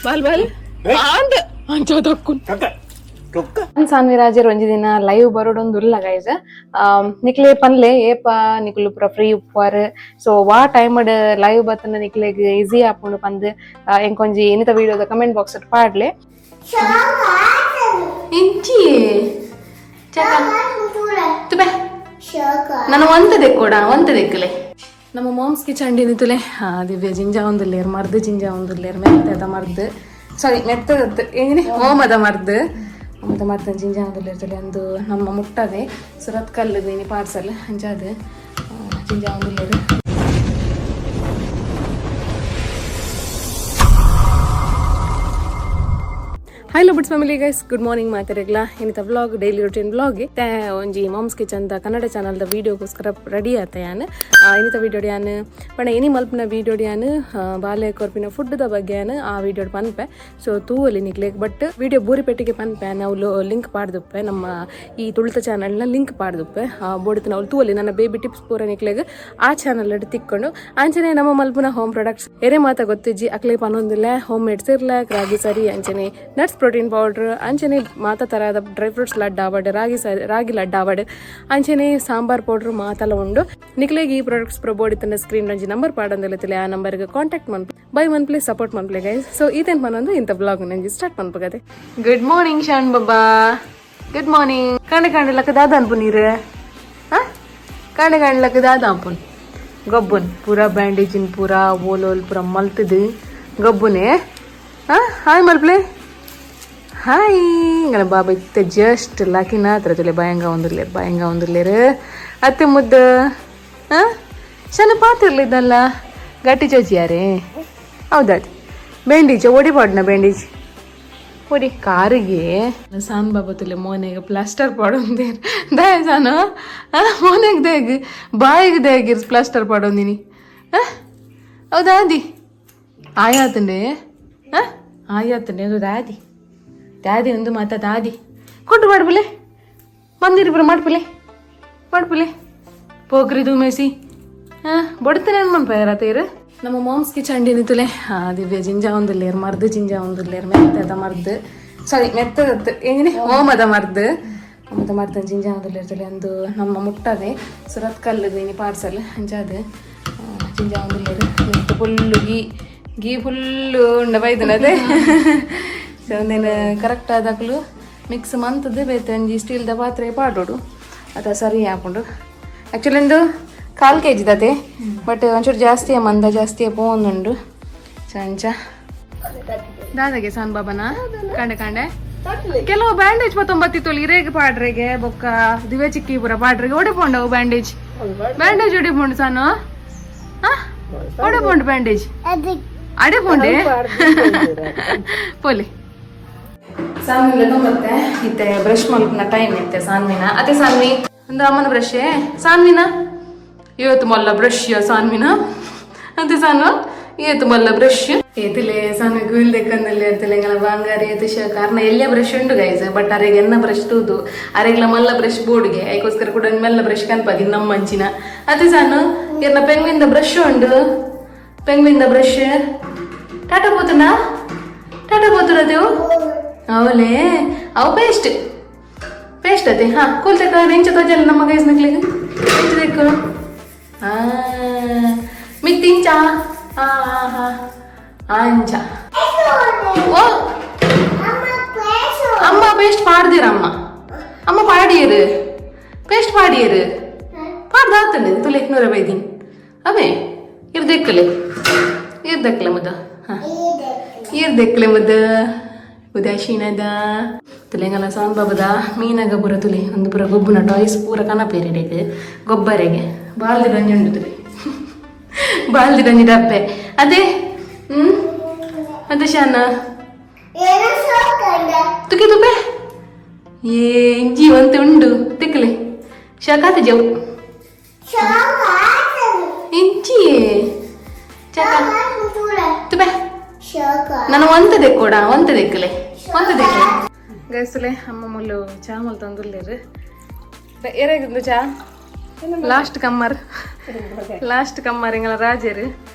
Ball ball ಆಂದ್ ಅಂಚ ದಕ್ಕುನ್. Saanvi Roger ಒಂಜಿ ದಿನ ಲೈವ್ ಬರೋಡೊಂದು ಉಲ್ಲ ಗೈಸ್. ನಿಕ್ಲೆ ಪನ್ಲೆ ಏಪ ನಿಕುಲು ಪೂರ ಫ್ರೀ ಉಪ್ಪುವಾರ್, ಸೊ ವಾ ಟೈಮ್ ಲೈವ್ ಬತ್ತನ ನಿಕ್ಲೆಗ್ ಈಸಿ ಆಪುಂಡು ಪಂದ್ ಎಂಕೊಂಜಿ ಇನಿತ ವಿಡಿಯೋದ ಕಮೆಂಟ್ ಬಾಕ್ಸ್ ಪಾಡ್ಲೆ. ಇಂಚಿ ತುಬೆ ನಾನು ಒಂತ ದೆಕ್ಕೋಡ ಒಂತ ದೆಕ್ಕಲೆ. ನಮ್ಮ ಮಾಮ್ಸ್ ಕಿಚನ್ ನಿತುಲೆ ದಿವ್ಯ ಜಿಂಜ ಒಂದುಲ್ಲೇರ್, ಮರ್ದ್ ಜಿಂಜ ಒಂದುಲ್ಲೇರ್, ಮೆತ್ತದ ಮರ್ದ್, ಸಾರಿ ಮೆತ್ತದ ಏನೇ ಓಮದ ಮರ್ದ್, ಓಮದ ಮರ್ದ್ ಜಿಂಜ ಒಂದುಲ್ಲೇರ್ ತುಲೆ. ಅಂದು ನಮ್ಮ ಮುಟ್ಟದೆ ಸುರತ್ ಕಲ್ಲುದು ಇನಿ ಪಾರ್ಸಲ್ ಅಂಚಾದ್ ಜಿಂಜ ಒಂದುಲ್ಲೇರ್. Hi buds family guys, good morning ಮಾತಾಡಿಗ್ಲ. ಏನಿತ vlog daily routine vlog ಒಂಜಿ moms kitchen the Kannada channel the ವಿಡಿಯೋಗೋಸ್ಕರ ರೆಡಿ ಆತ ಯಾನ್. ಇನಿತ ವಿಡಿಯೋ ಯಾನ್ ಪಂಡ ಎನಿ ಮಲ್ಪನ ವಿಡಿಯೋ ಯಾನ್ ಬಾಲೆ ಕೊರ್ಪಿನ ಫುಡ್ the ಬಗ್ಗೆ ಯಾನ್ ಆ ವಿಡಿಯೋ ಪನ್ಪೆ. ಸೊ ತೂವಲಿ ನಿಕ್ಲೆಗ್, ಬಟ್ ವಿಡಿಯೋ ಬೂರಿ ಪೆಟ್ಟಿಗೆ ಪನ್ಪೆ. ನಾವು ಲಿಂಕ್ ಪಾಡ್ದುಪ್ಪೆ, ನಮ್ಮ ಈ ತುಳಿತ ಚಾನಲ್ನ ಲಿಂಕ್ ಪಾಡ್ದುಪ್ಪೆ ಬೋಡಿತ ನಾವು ತೂವಲಿ. ನನ್ನ ಬೇಬಿ ಟಿಪ್ಸ್ ಪೂರ ನಿಕ್ಲೆಗ್ ಆ ಚಾನಲ್ ತಿಕ್ಕೊಂಡು. ಅಂಚನೆ ನಮ್ಮ ಮಲ್ಪುನ ಹೋಮ್ ಪ್ರಾಡಕ್ಟ್ಸ್ ಎರೆ ಮಾತ ಗೊತ್ತಿಜ್ಜಿ ಅಕ್ಲೆ ಪನೊಂದಿಲ್ಲ, ಹೋಮ್ ಮೇಡ್ ಸಿರ್ಲಾಕ್, ರಾಗಿ ಸರಿ, ಅಂಚನೆ ನಟ್ಸ್ ಪ್ರೋಟೀನ್ ಪೌಡರ್, ಅಂಚನೆ ಮಾತ ತರಹದ ಡ್ರೈ ಫ್ರೂಟ್ಸ್ ಲಡ್ಡು ಆವಡ್, ರಾಗಿ ಸರಿ ರಾಗಿ ಲಡ್ಡು ಆವಡ್, ಅಂಚನೆ ಸಾಂಬಾರ್ ಪೌಡರ್ ಮಾತಲ ಉಂಡು. ನಿಕ್ಲೆಗ್ ಈ ಪ್ರಾಡಕ್ಟ್ಸ್ ಪ್ರಬೋಡಿತನ ಸ್ಕ್ರೀನ್ ಒಂಜಿ ನಂಬರ್ ಪಾಡೊಂದಿಲ್ಲ, ಆ ನಂಬರ್ಗೆ ಕಾಂಟ್ಯಾಕ್ಟ್ ಮನ್ಪು, ಬೈ ಮನ್ಪ್ಲೆ, ಸಪೋರ್ಟ್ ಮನ್ಪ್ಲೆ ಗೈಸ್. ಸೊ ಈತೇನ್ ಪನೊಂದು ಇಂಥ ಬ್ಲಾಗ್ ನಂಜಿ ಸ್ಟಾರ್ಟ್ ಮನ್ಪಗದೆ. ಗುಡ್ ಮಾರ್ನಿಂಗ್ ಶಾನ್ ಬಾಬಾ, ಗುಡ್ ಮಾರ್ನಿಂಗ್. ಕಾಂಡೆ ಕಾಂಡೆ ಲಕ್ಕ ದಾದ ಅನ್ಪು ನೀರು? ಕಾಂಡೆ ಕಾಂಡೆ ಲಕ್ಕ ದಾದ ಅನ್ಪುನ್ ಗಬ್ಬುನ್? ಪೂರಾ ಬ್ಯಾಂಡೇಜಿನ್ ಪೂರಾ ಓಲೋಲ್ ಪೂರಾ ಮಲ್ತದು ಗಬ್ಬುನೆ. Hi ಮಲ್ಪ್ಲೆ, hi. ಇಂಗನ ಬಾಬಾ ಇತ್ತೆ ಜಸ್ಟ್ ಲಕಿನ ಹತ್ರ ತುಲೆ. ಭಯಂಗ ಒಂದುರ್ಲೇರು, ಭಯಂಗ ಒಂದುರ್ಲೇರು ಅತ್ತೆ ಮುದ್ದು. ಹಾಂ ಚೆನ್ನ ಪಾತಿರ್ಲಿದ್ದಲ್ಲ ಗಟ್ಟಿ ಚೋಚಿಯಾರೇ? ಹೌದಾದ್ ಬ್ಯಾಂಡೇಜ್ ಒಡಿ ಪಾಡ್ನ, ಬ್ಯಾಂಡೇಜ್ ಒಡಿ ಕಾರಿಗೆ. ಸಾನ್ ಬಾಬಾ ತುಲೆ ಮೋನೆಗೆ ಪ್ಲಾಸ್ಟರ್ ಪಾಡೊಂದೇರು ದಯ ಸಾನು. ಮೋನೆಗೆ ದೇಗ್, ಬಾಯಿಗೆ ದೇಗಿರ್ ಪ್ಲಾಸ್ಟರ್ ಪಾಡೊಂದಿನಿ. ಹೌದಾ ಆದಿ? ಆಯಾತಂಡೆ ಆಯಾತಂಡೆ ಅದು ದಾದಿ ದಾದಿ ಒಂದು ಮಾತಾ ದಾದಿ ಕೊಟ್ಟು ಮಾಡ್ಬಲೆ ಮಂದಿರ ಪುರ ಮಾಡ್ಪಲೆ ಮಾಡ್ಪಲೆ ಪೋಕ್ರಿ ಮೇಸಿ. ಹಾಂ ಬಡ್ತಾನೆ ಮನ್ಪಯ್ಯಾರ ತೇರು. ನಮ್ಮ ಮಾಮ್ಸ್ ಕಿಚನ್ ನಿತುಲೆ ದಿವ್ಯ ಜಿಂಜ ಒಂದುಲ್ಲೇರ್, ಮರ್ದ್ ಜಿಂಜ ಒಂದುಲ್ಲೇರ್, ಮೆತ್ತದ ಮರ್ದ್, ಸಾರಿ ಮೆತ್ತದ ಏನೇ ಓಮದ ಮರ್ದ್, ಓಮದ ಮರ್ದ್ ಜಿಂಜ ಒಂದುಲ್ಲೇರ್ ತುಲೆ. ಅಂದು ನಮ್ಮ ಮುಟ್ಟದೆ ಸುರತ್ ಕಲ್ಲುದು ಇನಿ ಪಾರ್ಸಲ್ ಅಂಚಾದ್ ಜಿಂಜ ಒಂದುಲ್ಲೇರ್. ಮೆತ್ತ ಫುಲ್ಲು ಗೀ ಗೀ ಫುಲ್ಲು ಉಂಡ ಬೈದನದೆ. ಸೊ ಒಂದೇನು ಕರೆಕ್ಟ್ ಆದಾಗಲೂ ಮಿಕ್ಸ್ ಮಂತದ್ದು ಬೇತೆ ಒಂಜಿ ಸ್ಟೀಲ್ದ ಪಾತ್ರೆ ಪಾಡೋಡು ಅದ ಸರಿ ಹಾಕೊಂಡು. ಆ್ಯಕ್ಚುಲಿ ಒಂದು ಕಾಲು ಕೆ ಜಿ ದಾತೆ, ಬಟ್ ಒಂಚೂರು ಜಾಸ್ತಿ ಮಂದ ಜಾಸ್ತಿ ಪೋಂದುಂಡು. ಚಂಚ ದಾದಾಗೆ ಸಾನ್ ಬಾಬನ ಕಾಂಡೆ ಕಾಂಡೆ ಕೆಲವು ಬ್ಯಾಂಡೇಜ್ ಪತ್ತೊಂಬತ್ತಿತ್ತು ಇರೇಗ್ ಪಾಡ್ರೆಗೆ ಬೊಕ್ಕ ದಿವ್ಯ ಚಿಕ್ಕಿ ಪೂರ ಪಾಡ್ರೆಗೆ ಒಡೆ ಪೋಂಡವು ಬ್ಯಾಂಡೇಜ್, ಬ್ಯಾಂಡೇಜ್ ಒಡೆ ಪೋಂಡು ಸಾನು. ಒಡೆ ಪೋಂಡು ಬ್ಯಾಂಡೇಜ್ ಅಡೆ ಪೋಂಡೆ ಪೋಲಿ. ಸಾನ್ವಿನ ತೊಂಬತ್ತೆ ಇತ್ತೆ ಬ್ರಷ್ ಮಲ್ಪುನ ಟೈಮ್ ಇತ್ತೆ ಸಾನ್ವಿನ. ಅದೇ ಸಾನ್ವಿ ಒಂದು ಅಮ್ಮನ ಬ್ರಷ್ ಸಾನ್ವಿನ ಇವತ್ತು ಮಲ್ಲ ಬ್ರಷ್ ಸಾನ್ವಿನ ಅಂತೆ ಸಾನು ಏತು ಮಲ್ಲ ಬ್ರಷ್ ಏತಿಲೆ ಸಾನ್ವಿ ಗುಲ್ ದೆಕ್ಕಂದಲ್ಲಿ ಇರ್ತಲೆ ಎಂಗಲ ಬಂಗಾರ ಏತು ಕಾರಣ ಎಲ್ಲ ಬ್ರಷ್ ಉಂಡು ಗೈಸ್. ಬಟ್ ಅರೆಗೆ ಎನ್ನ ಬ್ರಷ್ ತೂದು ಅರೆಗ್ಲ ಮಲ್ಲ ಬ್ರಷ್ ಬೋರ್ಡ್ಗೆ ಐಕೋಸ್ಕರ ಕೂಡ ಮೆಲ್ಲ ಬ್ರಷ್ ಕನ್ಪದಿ ನಮ್ಮ ಅಂಚಿನ. ಅದೇ ಸಾನು ಎನ್ನ ಪೆಂಗ್ವಿಂದ ಬ್ರಷ್ ಉಂಡು, ಪೆಂಗ್ವಿಂದ ಬ್ರಷ್. ಟಾಟಾ ಪೋತುನಾ? ಟಾಟಾ ಪೋತುನ ದೇವು ಅವಲೇ ಅವು ಪೇಸ್ಟ್ ಪೇಸ್ಟ್ ಅದೇ. ಹಾ ಕೂಲ್ತೆಕ್ಕ ಎಂಚ ತೋಜಲ್ಲ ನಮ್ಮ ಗೈಸ್ ನಕ್ಲಿಗೆ ಎಂಚ ತೆಕ್ಕು? ಹಾ ಮಿತ್ತಿಂಚ ಹಾ ಹಾ ಅಂಚ. ಓ ಅಮ್ಮ ಪೇಸ್ಟ್ ಪಾಡ್ದಿರ, ಅಮ್ಮ ಅಮ್ಮ ಪಾಡಿಯರು, ಪೇಸ್ಟ್ ಪಾಡಿಯರು ಪಾಡ್ದಾತಂಡೆ ತುಲೆ ನೂರ ಬೈದೀನಿ ಅವೇ ಇರ್ದೆಕ್ಕಲೆ ಇರ್ದೆಕ್ಕಲೆ ಮುದ್ದ. ಹಾ ಇರ್ದೆಕ್ಕಲೆ ಮುದ್ದ ಉದಾಸೀನದ ತುಲೆಂಗಲ ಸಾನ್ ಬಾಬದ ಮೀನಾಗ ಪೂರ ತುಲೆ ಒಂದು ಪೂರ ಗೊಬ್ಬುನ ಟಾಯ್ಸ್ ಪೂರ ಕನಪೇರಿಡೆಗೆ ಗೊಬ್ಬರೆಗೆ ಬಾಲ್ದಿ ರಂಜಿ ಉಂಡು ತುಲೆ, ಬಾಲ್ದಿ ರಂಜಿ ಡಬ್ಬೆ ಅದೇ. ಅದೇ ಶಾನ ತುಕೆ ತುಪೆ ಏ ಜೀವಂತೆ ಉಂಡು ತಿಕ್ಕಲೆ ಶಾಕಾತ ಜವು ಇಂಚಿ ಚಾಕ ತುಪೆ ನಾನು ಒಂತ ದೆಕ್ಕೋಡ ಒಂತ ದೆಕ್ಕಲೆ ಒಂತ ದೆಕ್ಕಲೆ ಗೈಸುಲೆ. ಅಮ್ಮ ಮುಲ್ಲು ಚಾ ಮಲ್ ತಂದುಲ್ಲೇರು ಏರಾಗಿದ್ದು ಚಾ ಲಾಸ್ಟ್ ಕಮ್ಮರ್, ಲಾಸ್ಟ್ ಕಮ್ಮರ್ ಎಂಗಲ ರಾಜರು.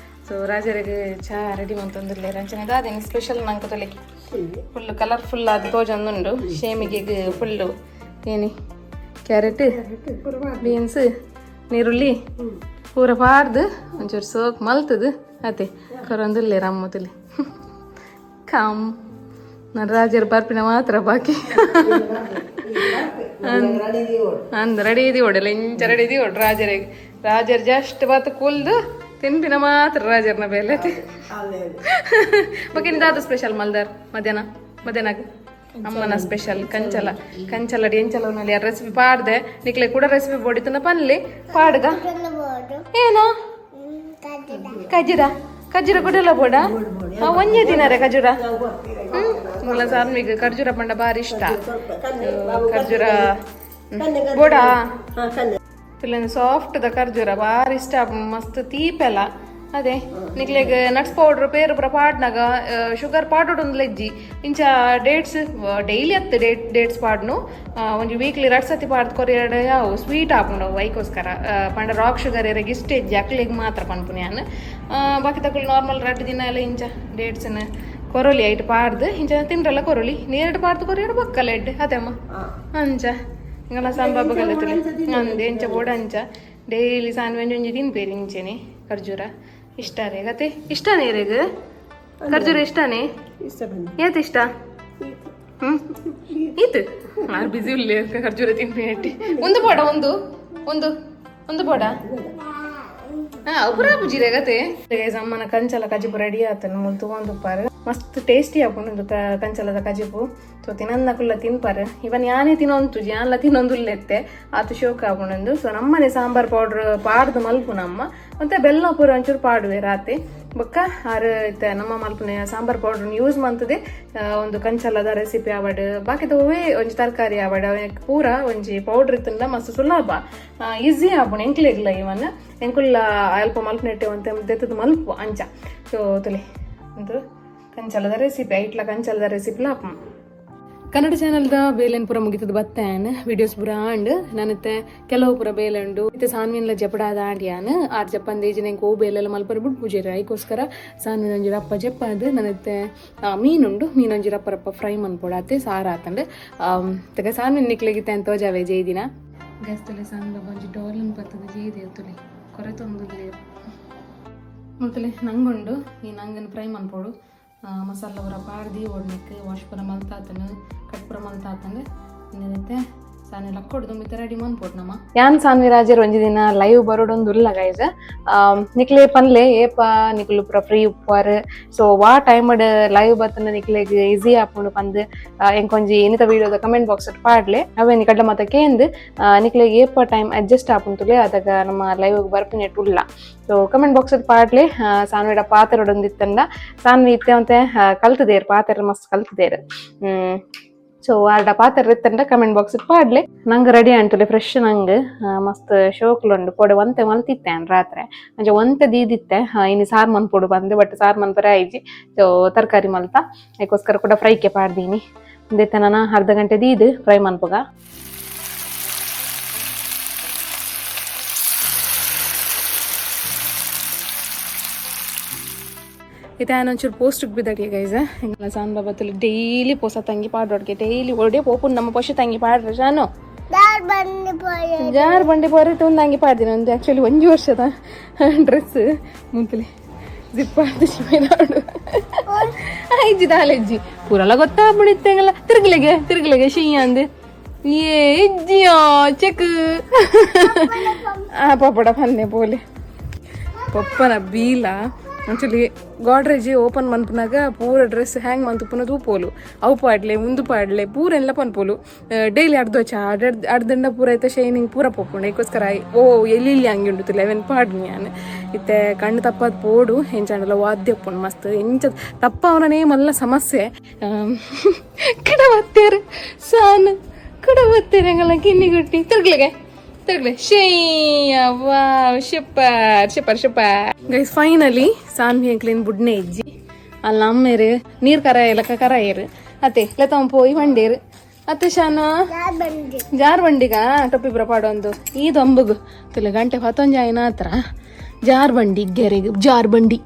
So ರಾಜರಿಗೆ ಚಾ ರೆಡಿ ಮಂತೊಂದುಲ್ಲೆ ರಂಚನೆ ದಾದೇನು ಸ್ಪೆಷಲ್ ನಂಗೆ ತೊಲೆ ಫುಲ್ ಕಲರ್ಫುಲ್ ಆದ ತೋಜೊಂದುಂಡು ಶೇಮಿಗೆಗ್ ಫುಲ್ಲು ಏನಿ ಕ್ಯಾರೆಟ್ ಬೀನ್ಸ್ ನೀರುಳ್ಳಿ ಪೂರ ಪಾರ್ದು ಒಂಚೂರು ಸೋಕ್ ಮಲ್ತದು ಅತೆ ಕೊರೊಂದುಲ್ಲೆ ರಮ್ಮತುಲೆ ಕಾಮ್ ನಾನು ರಾಜರು ಬರ್ಪಿನ ಮಾತ್ರ ಬಾಕಿ ಅಂದ್ ರೆಡಿ ಇದೀ ಓಡಲ್ಲ ಇಂಚ ರೆಡಿ ಇದೀ ಓಡ್ ರಾಜರಿಗೆ ರಾಜರ್ ಜಸ್ಟ್ ಬಾತ್ ಕುಲ್ದು ತಿನ್ಪಿನ ಮಾತ್ರ ರಾಜರ್ನ ಬೇಲೆ ಬಕ್ಕೆ ದಾದ ಸ್ಪೆಷಲ್ ಮಲ್ದಾರ್ ಮಧ್ಯಾಹ್ನ ಮಧ್ಯಾಹ್ನ ಅಮ್ಮನ ಸ್ಪೆಷಲ್ ಕಂಚಲ ಕಂಚಲ ಎಂಚಲ ರೆಸಿಪಿ ಪಾಡ್ದೆ ನಿಕ್ಲೆ ಕೂಡ ರೆಸಿಪಿ ಬೋಡಿತನ ಪನ್ಲಿ ಪಾಡ್ಗ ಏನೋ ಖಜೂರ ಖಜೂರ ಕೊಡಲ್ಲ ಬೋಡ ಒಂಜೇ ದಿನ ರೇ ಖಜೂರ ಹ್ಮ್ ಸಾರ್ಮಿಗ್ ಖರ್ಜೂರ ಪಂಡ ಬಾರಿ ಇಷ್ಟ ಖರ್ಜೂರ ಬೋಡ ಸಾಫ್ಟ್ the ಖರ್ಜೂರ ಬಾರಿ ಇಷ್ಟ ಮಸ್ತ್ ತೀಪೆಲ್ಲ ಅದೇ ನಿಕ್ಲೆಗ್ ನಟ್ಸ್ ಪೌಡರ್ ಪೇರು ಪೂರ ಪಾಡ್ನಾಗ ಶುಗರ್ ಪಾಡೋಡೊಂದು ಲೆಜ್ಜಿ ಇಂಚ ಡೇಟ್ಸ್ ಡೈಲಿ ಅತ್ತು ಡೇಟ್ಸ್ ಪಾಡ್ನು ಒಂಜಿ ವೀಕ್ಲಿ ರಡ್ ಸತಿ ಪಾಡ್ದು ಕೊರಿಯಡ್ ಯಾವು ಸ್ವೀಟ್ ಆಪುಂಡು ಐಕೋಸ್ಕರ ಪಂಡ ರಾಕ್ ಶುಗರ್ ಎರೆಗ್ ಇಷ್ಟ ಇಜ್ಜಿ ಅಕ್ಲೆಗ್ ಮಾತ್ರ ಪನ್ಪುನಿ ಯಾನ್ ಬಾಕಿ ತಕುಲು ನಾರ್ಮಲ್ ರಡ್ಡ್ ದಿನ ಎಲ್ಲ ಇಂಚ ಡೇಟ್ಸ್ನ ಕೊರೊಲಿ ಐಟ್ ಪಾಡ್ದು ಇಂಚ ತಿಂಡ್ರಲ್ಲ ಕೊರೊಲಿ ನೇರಡ್ ಪಾಡ್ದು ಕೊರಿಯಡ್ ಬೊಕ್ಕಲ ಎಡ್ಡೆ ಅದೇ ಅಮ್ಮ ಅಂಚ ಇಂಗಲ ಸಾಂಬಾಬು ಕಲಿತುಲೆ ಅಂದೆ ಇಂಚ ಬೋಡ ಅಂಚ ಡೈಲಿ ಸಾನ್ವೆಂಜ್ ಒಂಜಿ ತಿನ್ಪೇರಿ ಇಂಚೆನೆ ಖರ್ಜೂರ ಇಷ್ಟ ರೇ ಗತೆ ಇಷ್ಟನೇ ರೇಗ್ ಖರ್ಜೂರ ಇಷ್ಟನೇ ಏತ್ ಇಷ್ಟ ಈತ್ ನಾನು ಬಿಸಿ ಉಲ್ಲೆ ಖರ್ಜೂರ ತಿನ್ಪಿ ಒಂದು ಬೋಡ ಒಂದು ಒಂದು ಒಂದು ಬೋಡ ಹಾ ಪುರಾ ಪುಜಿರೆ ಗತೆ ಅಮ್ಮನ ಕಂಚಲ ಕಜಿಪು ರೆಡಿ ಆತನ ಮುಲ್ ತಗೊಂಡುಪ್ಪಾರು ಮಸ್ತ್ ಟೇಸ್ಟಿ ಆಪುಂಡು ಕಂಚಲದ ಕಜಿಪು ಸೊ ತಿನ್ನಂದಕುಲ್ಲ ತಿನ್ಪಾರು ಇವನ್ ಯಾನೇ ತಿನ್ನೊಂತು ಯಾನ್ಲ ತಿನ್ನೊಂದುಲ್ಲೆತ್ತೆ ಆತು ಶೋಕ ಆಪುಂಡು. ಸೊ ನಮ್ಮನೆ ಸಾಂಬಾರ್ ಪೌಡ್ರ್ ಪಾಡ್ದು ಮಲ್ಪು ನಮ್ಮ ಮತ್ತೆ ಬೆಲ್ಲ ಪೂರ ಒಂಚೂರು ಪಾಡುವೆ ರಾತ್ರಿ ಬೊಕ್ಕ ಆರು ಇತ್ತೆ ನಮ್ಮ ಮಲ್ಪುನೆ ಸಾಂಬಾರ್ ಪೌಡರ್ ಯೂಸ್ ಮಂತದೆ ಒಂದು ಕಂಚಲದ ರೆಸಿಪಿ ಆವಡ್ ಬಾಕಿದ ಹೂವೇ ಒಂಜಿ ತರಕಾರಿ ಆವಡ್ ಪೂರ ಒಂಜಿ ಪೌಡರ್ ಇತ್ತಂಡ ಮಸ್ತ್ ಸುಲಭ ಈಸಿ ಆಪುಂಡು ಎಂಕ್ಲೆಗ್ಲ ಇವನ್ ಎಂಕುಲ್ಲ ಅಲ್ಪ ಮಲ್ಪನೆಟ್ಟೆ ಒಂತೆ ದೆತ್ತದ ಮಲ್ಪು ಅಂಚ. ಸೊ ತುಲೆ ಒಂದು ಕಂಚಲದ ರೆಸಿಪಿ ಐಟ್ಲ ಕಂಚಲದ ರೆಸಿಪಿ ಲಾಪ ಕನ್ನಡ ಚಾನಲ್ದ ಬೇಲೆನ್ ಪೂರ ಮುಗಿತದ ಬತ್ತೇನ್ ವಿಡಿಯೋಸ್ ಪೂರ ಆಂಡ್ ನಾನಿತ್ತೆ ಕೆಲವು ಪೂರ ಬೇಲೆ ಉಂಡು ಇತ್ತೆ ಸಾನ್ವಿನ್ಲ ಜಪಡಾದ ಆಂಡ್ ಯಾನ್ ಆರ್ ಜಪ್ಪಂದೇಜಿ ನಂಗೆ ಓ ಬೇಲೆಲ್ಲ ಮಲ್ಪರ ಬಿಟ್ಟು ಪೂಜೆ ಐಕೋಸ್ಕರ ಸಾನ್ವಿನ ಒಂಜಿ ರಪ್ಪ ಜಪ್ಪಾದ ನಾನಿತ್ತೆ ಮೀನುಂಡು ಮೀನೊಂಜಿ ರಪ್ಪ ರಪ್ಪ ಫ್ರೈ ಮನ್ಪೊಡಾತೆ ಸಾರು ಆತಂಡ್ ತಗ ಸಾನ್ವಿನ್ ನಿಕ್ಲೆಗಿತ್ತೆ ಅಂತ ತೋಜಾವೆ ಜೈದಿನ ಗ್ಯಾಸ್ ತುಲೆ ಸಾನ್ ಬಾಬಾ ಒಂಜಿ ಡೋಲನ್ ಬರ್ತದೆ ಜೈದೆ ತುಲೆ ಕೊರತೊಂದು ಮುಲ್ತಲೆ ನಂಗುಂಡು ಈ ನಂಗನ್ ಫ್ರೈ ಮನ್ಪೊಡು ಮಸಾಲ ಪೂರ ಪಾಡ್ದು ಒಡ್ನೆಕ್ ವಾಶ್ ಪೂರ ಮಲ್ತಾತನು ಕಟ್ ಪೂರ ಮಲ್ತಾತನು ನೆನತೆ ಸಾನೆ ಲಕ್ಕೊಡ್ದು ಮಿತ್ತ ರೆಡಿ ಮನ್ಪೊಡು ನಮ್ಮ ಯಾನ್ ಸಾನ್ವಿ ರಾಜರ್ ಒಂಜಿ ದಿನ ಲೈವ್ ಬರೋಡೊಂದು ಉಲ್ಲ ಗೈಸ್ ನಿಕ್ಲೆ ಪನ್ಲೆ ಏಪ ನಿಕುಲು ಪೂರ ಫ್ರೀ ಉಪ್ಪಾರು ಸೊ ವಾ ಟೈಮ್ ಲೈವ್ ಬತ್ತನ ನಿಕ್ಲೆಗ್ ಈಸಿ ಆಪುಂಡು ಪಂದ್ ಎಂಕೊಂಜಿ ಇನಿತ ವಿಡಿಯೋದ ಕಮೆಂಟ್ ಬಾಕ್ಸ್ ಪಾಡ್ಲೆ ಅವೇ ನಿಕಡ್ಲ ಮತ್ತ ಕೇಂದ್ ನಿಕ್ಲೆಗ್ ಏಪ ಟೈಮ್ ಅಡ್ಜಸ್ಟ್ ಆಪುಂತುಲೆ ಅದಾಗ ನಮ್ಮ ಲೈವ್ ಬರ್ಪಿನೆಟ್ ಉಲ್ಲ. So comment box ಪಾಡ್ಲೆ ಸಾನ್ವಿಡ ಪಾತೆರೊಡೊಂದಿತ್ತಂಡ ಸಾನ್ವಿ ಇತ್ತೆ ಒಂತೆ ಕಲ್ತದೇರು ಪಾತೆರ ಮಸ್ತ್ ಕಲ್ತದೇರು. ಸೊ ಆರ್ಡ ಪಾತೆರ ಇತ್ತಂಡ ಕಮೆಂಟ್ ಬಾಕ್ಸ್ ಪಾಡ್ಲೆ ನಂಗೆ ರೆಡಿ ಅಂಟುಲೆ ಫ್ರೆಶ್ ನಂಗೆ ಮಸ್ತ್ ಶೋಕ್ಲುಂಡು ಕೊಡೆ ಒಂತೆ ಮಲ್ತಿತ್ತೆ ರಾತ್ರಿ ಅಂಚ ಒಂತೆ ದೀದಿತ್ತೆ ಇನ್ನು ಸಾರು ಮನ್ಪೊಡು ಬಂದೆ ಬಟ್ ಸಾರು ಮನ್ಪರೆ ಆಯ್ಜಿ. ಸೊ ತರಕಾರಿ ಮಲ್ತ ಅದಕ್ಕೋಸ್ಕರ ಕೂಡ ಫ್ರೈಕೆ ಪಾಡ್ದೀನಿ ಒಂದೆತ್ತ ನಾನು ಅರ್ಧ ಗಂಟೆ ದೀದು ಫ್ರೈ ಮನ್ಪುಗ. ಇತ್ತೆ ಒಂಚೂರು ಪೋಸ್ಟಿಗೆ ಬಿದ್ದಡಿಗೆ ಗೈಸ ಎಂಗಲ ಸಾನ್ ಬಾಬಾ ತುಲು ಡೈಲಿ ಪೋಸ ತಂಗಿ ಪಾಡೋಡ್ಗೆ ಡೈಲಿ ಒಡೆ ಪೋಪುನ್ ನಮ್ಮ ಪೋಷ ತಂಗಿ ಪಾಡ್ರೆ ಶಾನು ಜಾರ್ ಬಂಡಿ ಪೋರೆ ತಂಗಿ ಪಾಡ್ದಿನ ಒಂದು ಆ್ಯಕ್ಚುಲಿ ಒಂಜಿ ವರ್ಷದ ಡ್ರೆಸ್ ಮುಂತಲೆ ಜಿಪ್ ಆಡ್ದು ಇಜ್ಜಿ ದಾಲೆಜ್ಜಿ ಪೂರಲ್ಲ ಗೊತ್ತಾಗ್ಬಿಡಿತ್ತಂಗಲ್ಲ ತಿರುಗ್ಲಿಗೆ ತಿರುಗ್ಲಿಗೆ ಶೀ ಅಂದು ಏ ಇಜ್ಜಿಯೋ ಚೆಕ್ ಆ ಪಾಪಡ ಪನ್ನೆ ಪೋಲೆ ಪಪ್ಪನ ಬೀಲ ಆಕ್ಚುಲಿ ಗೋಡ್ರೇಜ್ ಓಪನ್ ಮನ್ಪುನಾಗ ಪೂರ ಡ್ರೆಸ್ ಹ್ಯಾಂಗ್ ಮಂತುಪುನ ತೂಪೋಲು ಅವು ಪಾಡ್ಲೆ ಉಂದು ಪಾಡ್ಲೆ ಪೂರ ಎಲ್ಲ ಪನ್ಪೋಲು ಡೈಲಿ ಅರ್ಧೋಚ ಅರ್ಧಂಡ ಪೂರ ಐತೆ ಶೈನಿಂಗ್ ಪೂರ ಪೋಪುಂಡು ಐಕೋಸ್ಕರ ಓ ಎಲ್ಲಿ ಇಲ್ಲಿ ಹಂಗೆ ಉಂಡು ಲೆವೆನ್ ಪಾಡ್ನಿ ಯಾನ್ ಇತ್ತೆ ಕಣ್ಣು ತಪ್ಪದ ಪೋಡು ಎಂಚಾಂಡಲ ವಾದ್ಯ ಉಪ್ಪುಂಡು ಮಸ್ತ್ ಎಂಚ ತಪ್ಪವನೇ ಮಲ್ಲ ಸಮಸ್ಯೆ ಕಿಡ ಬತ್ತೇರು ಸಾನು ಕಿಡ ಬತ್ತೇರು ಎಂಗಲ ಕಿನ್ನಿ ಗುಟ್ಟಿ ತಿರ್ಗ್ಲಿಗೆ ತಿರ್ಗ್ಲೆ wow super super super guys finally Saanvi clean ಬುಡ್ನೆ ಇಜ್ಜಿ ಅಲ್ಲ ಅಮ್ಮೇರು ನೀರು ಕರ ಇಲಕ ಕರಾಯರು ಅತ್ತೆ ಲತಮ್ಮ ಪೋಯಿ ಬಂಡೇರು ಅತ್ತೆ ಶಾನ ಜಾರ್ ಬಂಡಿಗ ಟೊಪ್ಪಿ ಪುರ ಪಾಡೊಂದು ಈ ದೊಂಬುಗು ತುಲೆ ಗಂಟೆ ಹತ್ತೊಂಜಾಯಿನ ಹತ್ರ ಜಾರ್ ಬಂಡಿ ಗೆರೆಗ್ ಜಾರ್ ಬಂಡಿ.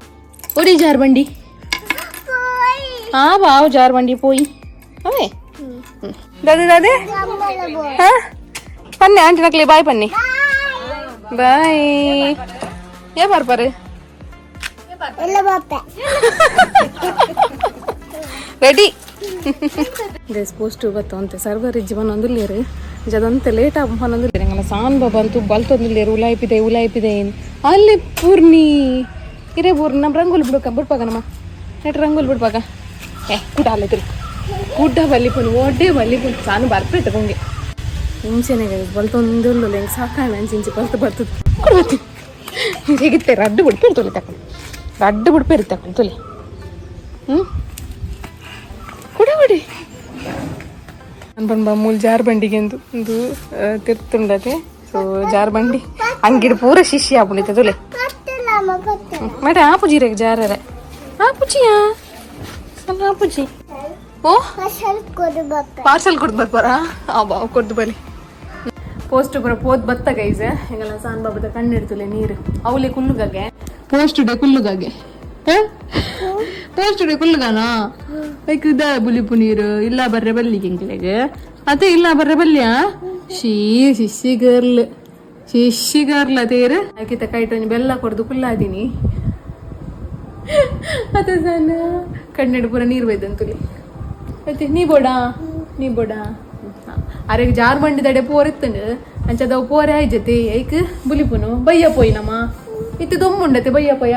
ಒಡಿ ಜಾರ್ ಬಂಡಿ. ಹಾ ಬಾವು ಜಾರ್ ಬಂಡಿ ಪೋಯಿ ಅವೇ. ದಾದೆ ದಾದೆ ಹಾ ಪನ್ನೆ ಆಂಟಿ ನಕ್ಲೆ ಬಾಯ್ ಪನ್ನೆ ಬಾಯ್. ಏ ಬರ್ಪಾರೆ ready guys. Post ಬತ್ತಂತೆ server ಇಜ್ಜಿ ಬನ್ನೊಂದುಲ್ಲೇರು ಜದಂತೆ ಲೇಟ್ ಆಗ ಬನ್ನೊಂದುಲ್ಲೇರು. ಎಂಗಲ ಸಾನ್ ಬಂತು ಬಲ್ತೊಂದುಲ್ಲೇರು. ಉಲಾಯಿಪಿದೆ ಉಲಾಯಿಪಿದೆ ಏನು ಅಲ್ಲಿ ಪೂರ್ಣಿ ಇರೇ ಪೂರ್ಣಿ ನಮ್ಮ ರಂಗೋಲಿ ಬಿಡುಕ ಬಿಡ್ಪಾಗ ನಮ್ಮ ನೆಟ್ ರಂಗೋಲಿ ಬಿಡ್ಪಾಗ. ಏ ಕುಡ ಅಲ್ಲೇ ತಿರು ಕುಡ್ಡ ಬಲ್ಲಿಪುನು ಒಡ್ಡೆ ಬಲ್ಲಿಪುನು ಸಾನು ಬರ್ಪೈತೆ ಕೊಂಗೆ ಹಿಂಸೆನೆ ಗೈಸ್. ಬಲ್ತೊಂದುಲ್ಲು ಹೆಂಗೆ ಸಾಕಾಣ ಇಂಚಿ ಬಲ್ತು ಬರ್ತದೆ ಕೊಡ್ಬತ್ತಿ ಹೇಗಿತ್ತೆ. ರಡ್ಡು ಬಿಡ್ಪೇರು ತೊಲಿ ತಕೊಂಡು ರಡ್ಡು ಬಿಡ್ಪೇರು ತಕೊಂಡು ತೊಲಿ. ಹ್ಞೂ ಕುಡ ಬಿಡಿ ಅನ್ಬಂಬ ಮೂಲ ಜಾರ್ ಬಂಡಿಗೆ ಎಂದು ಒಂದು ತಿರ್ತುಂಡತೆ. ಸೊ ಜಾರ್ ಬಂಡಿ ಅಂಗಿಡ್ ಪೂರ ಶಿಷ್ಯ ಆಪುಂಡಿತ್ತೆ ತುಲೆ ಮೇಡ ಆಪುಜಿ ರೇಗ್ ಜಾರರೆ ಆಪುಜಿಯಾ ಸಣ್ಣ ಆಪುಜಿ. ಓ ಪಾರ್ಸಲ್ ಕೊಡ್ದು ಬರ್ಪಾರಾ? ಆ ಬಾವು ಕೊಡ್ದು ಬಲಿ. ಪೋಸ್ಟ್ ಪೂರ ಪೋತ್ ಬತ್ತ ಗೈಸ್. ಎಂಗಲ ಸಾನ್ ಬಾಬದ ಕಣ್ಣಿಡ್ತುಲೆ ನೀರು ಅವಲೆ ಕುಲ್ಲುಗಾಗೆ ಪೋಸ್ಟ್ ಡೇ ಕುಲ್ಲುಗಾಗೆ ಪೋಸ್ಟ್ ಡೇ ಕುಲ್ಲುಗಾನಾ ಲೈಕ್ ಇದ ಬುಲಿಪು ನೀರು ಇಲ್ಲ ಬರ್ರೆ ಬಲ್ಲಿ ಎಂಕ್ಲೆಗ್ ಅದೇ ಇಲ್ಲ ಬರ್ರೆ ಬಲ್ಯ. She ಶಿಶಿ ಗರ್ಲ್ ಶಿಶಿ ಗರ್ಲ್ ಅದೇರು ಆಕಿತ ಕೈಟ್ ಒಂಜಿ ಬೆಲ್ಲ ಕೊಡ್ದು ಕುಲ್ಲಾದಿನಿ. ಅದೇ ಸಣ್ಣ ಕಣ್ಣೆಡು ಪೂರ ನೀರು ಬೈದಂತುಲಿ. అయితే ನೀ ಬೋಡಾ ನೀ ಬೋಡಾ. ಅರೆಗ್ ಜಾರ್ ಬಂಡಿದಡೆ ಪೋರಿತ್ತಂಡು ಅಂಚದವು ಪೋರೆ ಆಯ್ಜತೆ ಐಕ್ ಬುಲಿಪುನು ಬಯ್ಯ ಪೋಯಿನಮ್ಮ ಇತ್ತೆ ದೊಮ್ಮುಂಡತೆ ಬಯ್ಯ ಪೋಯ.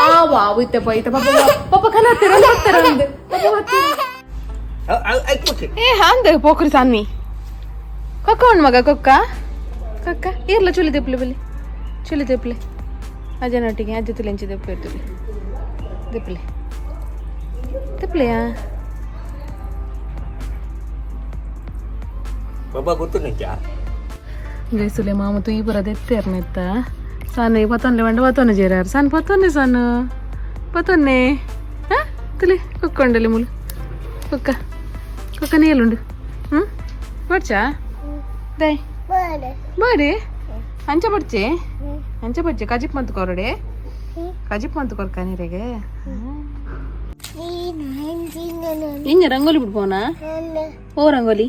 ಆ ವಾವ್ ಇತ್ತೆ ಪೋಯ್ ಇತ್ತೆ ಪಾಪ ಪಾಪ ಕನತ್ತೆರ ಹತ್ತರ ಅಂದ್ ಪಾಪ ಹತ್ತರ. ಏ ಹಾಂದ ಪೋಕ್ರಿ ಸಾನ್ವಿ ಕೊಕ್ಕ ಉಂಡು ಮಗ ಕೊಕ್ಕ ಕೊಕ್ಕ ಇರ್ಲ ಚುಲಿ ದೆಪ್ಲೆ ಬಲಿ ಚುಲಿ ದೆಪ್ಲೆ ಅಜ್ಜನೊಟ್ಟಿಗೆ ಅಜ್ಜ ತುಲೆಂಚಿ ದೆಪ್ಪು ಇರ್ತದೆ ದೆಪ್ಲೆ ದೆಪ್ಲೆಯಾ ಬಾಬಾ ಗೊತ್ತು ನಿಜ ಗೈಸುಲೆ ಮಾಮ ತುಯಿ ಪುರ ದೆತ್ತೇರ್ನೆತ್ತ ಸಾನೆ ಪತ್ತೊನ್ಲೆ ಬಂಡ ಪತ್ತೊನ್ನೆ ಜೇರಾರು ಸಾನ್ ಪತ್ತೊನ್ನೆ ಸಾನು ಪತ್ತೊನ್ನೆ ಹಾಂ ತುಲಿ ಕೊಕ್ಕೊಂಡಲಿ ಮುಲು ಕೊಕ್ಕ ಕೊಕ್ಕ ನೇಲುಂಡು. ಹ್ಞೂ ಬಡ್ಚಾ ದೈ ಬಾಡಿ ಅಂಚ ಬಡ್ಚೆ ಅಂಚ ಬಡ್ಚೆ ಕಜಿಪ್ ಮಂತ್ ಕೊರಡೆ ಕಜಿಪ್ ಮಂತ್ ಕೊರ್ಕ ನೀರಿಗೆ ಇಂಜ ರಂಗೋಲಿ ಬಿಡ್ಬೋನಾ? ಓ ರಂಗೋಲಿ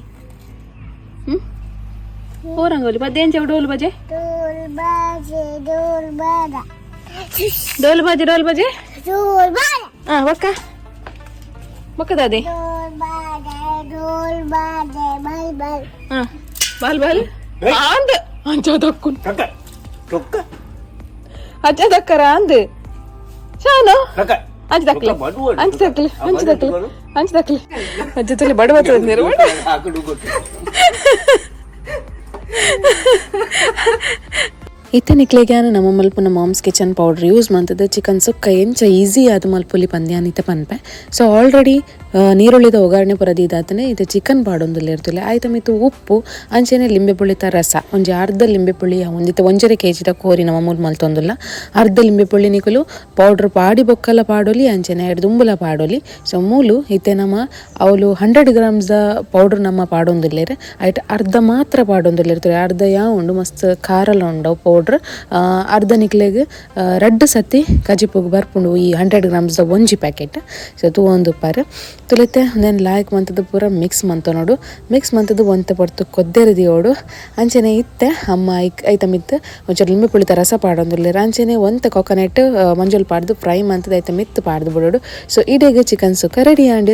ಹ್ಞೂ ಓ ರಂಗೋಲಿ ಪದ್ದೇಂಚ ಡೋಲ್ ಬಜೆ ಡೋಲ್ ಬಾಜೆ ಡೋಲ್ ಬಾಜೆ. ಹಾ ಬಕ್ಕ ಬಕ್ಕ ದಾದೆ. ಹಾ ಬಾಲ್ ಬಾಲ್ ಅಂದ್ ಅಂಚ ದಕ್ಕುನ್ ಅಂಚ ದಕ್ಕರ ಅಂದ್ ಶಾನು ಅಂಚ ದಕ್ಕಲೆ ಅಂಚ ದಕ್ಕಲೆ ಅಂಚ ದಕ್ಕಲೆ ಅಂಚ ದಕ್ಕಲೆ ಅಜ್ಜ ತುಲಿ ಬಡವ ನೀರು. ಇತ್ತೆ ನಿಕ್ಲೆಗ್ಯಾನ ನಮ್ಮ ಮಲ್ಪುನ moms kitchen powder use ಮಂತದ chicken sukka ಎಂಚ ಈಸಿ ಆದ ಮಲ್ಪುಲಿ ಪಂದ್ಯಾನ ಇತ್ತೆ ಪನ್ಪೆ. ಸೊ ಆಲ್ರೆಡಿ ನೀರುಳ್ಳಿದ ಒಗ್ಗರಣೆ ಪೂರ ದೀದಾತನೆ ಇತ್ತೆ ಚಿಕನ್ ಪಾಡೊಂದುಲ್ಲ ಇರ್ತುಲೆ ಆಯ್ತ ಮಿತ್ತು ಉಪ್ಪು ಅಂಚೆನೆ ಲಿಂಬೆ ಪುಳಿತ ರಸ ಒಂಜಿ ಅರ್ಧ ಲಿಂಬೆ ಪುಳಿ ಒಂದಿತ್ತೆ 1.5 ಕೆಜಿದ ಕೋರಿ ನಮ್ಮ ಮೂಲು ಮಲ್ತೊಂದುಲ್ಲ. ಅರ್ಧ ಲಿಂಬೆ ಪುಳಿ ನಿಕುಲು ಪೌಡ್ರ್ ಪಾಡಿ ಬೊಕ್ಕಲ ಪಾಡೊಲಿ ಅಂಚೆನೆ ಎರಡು ದುಂಬುಲ ಪಾಡೊಲಿ. ಸೊ ಮೂಲು ಇತ್ತೆ ನಮ್ಮ ಅವಳು 100 ಗ್ರಾಮ್ಸ್ ಪೌಡ್ರ್ ನಮ್ಮ ಪಾಡೊಂದುಲ್ಲೇರು ಐಟ್ ಅರ್ಧ ಮಾತ್ರ ಪಾಡೊಂದುಲ್ಲೇರ್ತದೆ. ಅರ್ಧ ಯಾ ಉಂಡು ಮಸ್ತ್ ಖಾರಲ ಉಂಡು ಪೌಡ್ರ್ ಅರ್ಧ ನಿಕ್ಲೆಗ್ ರಡ್ಡ್ ಸತಿ ಕಜಿಪುಗ್ ಬರ್ಪುಂಡು ಈ 100 ಗ್ರಾಮ್ಸ್ ದ ಒಂಜಿ ಪ್ಯಾಕೆಟ್. ಸೊ ತೂವೊಂದುಪ್ಪಾರ್ ತುಲಿತೆ ಉಂದೆನ್ ಲಾಯ್ಕ್ ಮಂತುದು ಪೂರ ಮಿಕ್ಸ್ ಮಂತೊನೊಡು ಮಿಕ್ಸ್ ಮಂತುದು ಒಂತೆ ಪೊರ್ತು ಕೊದ್ದೆರೆ ದಿಯೋಡು. ಅಂಚೆನೆ ಇತ್ತೆ ಅಮ್ಮ ಐಕ್ ಐತ ಮಿತ್ತ್ ಒಂಚೂರು ಲಿಂಬೆ ಪುಳಿತ ರಸ ಪಾಡೊಂದುಲ್ಲೆರ್. ಅಂಚೆನೆ ಒಂತೆ ಕೊಕೊನೆಟ್ ಮಂಜೊಲ್ ಪಾಡ್ದು ಫ್ರೈ ಮಂತುದು ಐತ ಮಿತ್ತ್ ಪಾಡ್ದು ಬುಡೊಡು. ಸೊ ಇಡೆಗ್ ಚಿಕನ್ ಸುಕ್ಕ ರೆಡಿ ಆಂಡ್.